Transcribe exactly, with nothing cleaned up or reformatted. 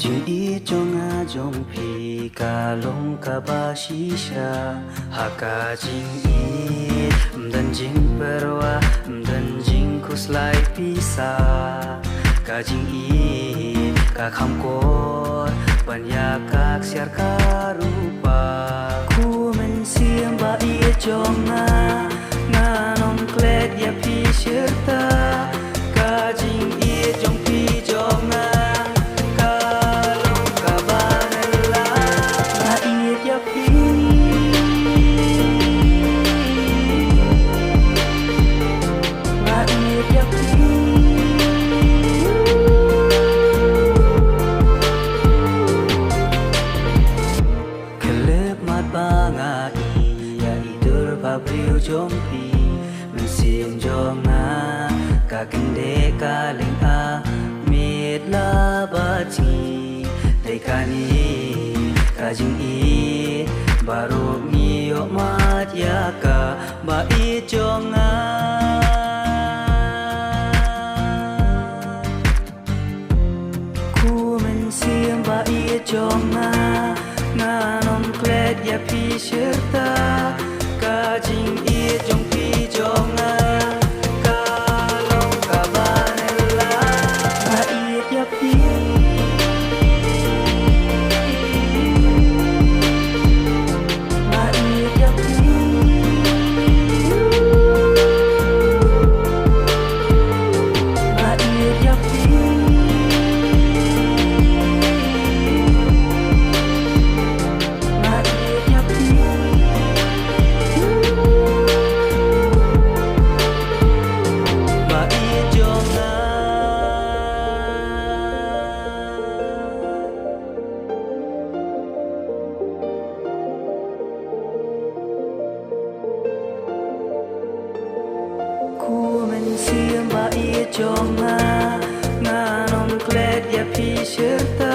Jingïeit jong nga jong phi ka long kaba shisha. Ha ka jingïeit ym don jingpyrwa, ym don jingkhuslai pisa. Ka jingïeit ka kham kor ban ïa ka ksiar ka rupa. Kum mynsiem ba ïeit jong nga, ngan ym klet ïa phi shirta. Ka jingïeit jong phi jong nga ka long kaba nyngkong. Nga ïeit ïa phi. Nga ïeit ïa phi. Khyllipmat ba nga ïeit ïa i dur ba briew jong phi. Mynsiem jong nga ka kyndit ka lyngkha, mut la ba jngi. Dei kane ka jingïeit baroh ngi ïoh mad ïa ka, ba ïeit jong nga. Kum mynsiem ba ïeit jong nga, ngan ym klet ïa phi shirta. Ka jingïeit jong phi jong nga ka long kaba nyngkong. Nga ïeit ïa phi. Nga ïeit ïa phi. Nga ïeit ïa phi. Nga ïeit ïa phi. Ba ïeit jong nga. Kum mynsiem ba ïeit jong nga, ngan ym klet ïa phi shirta.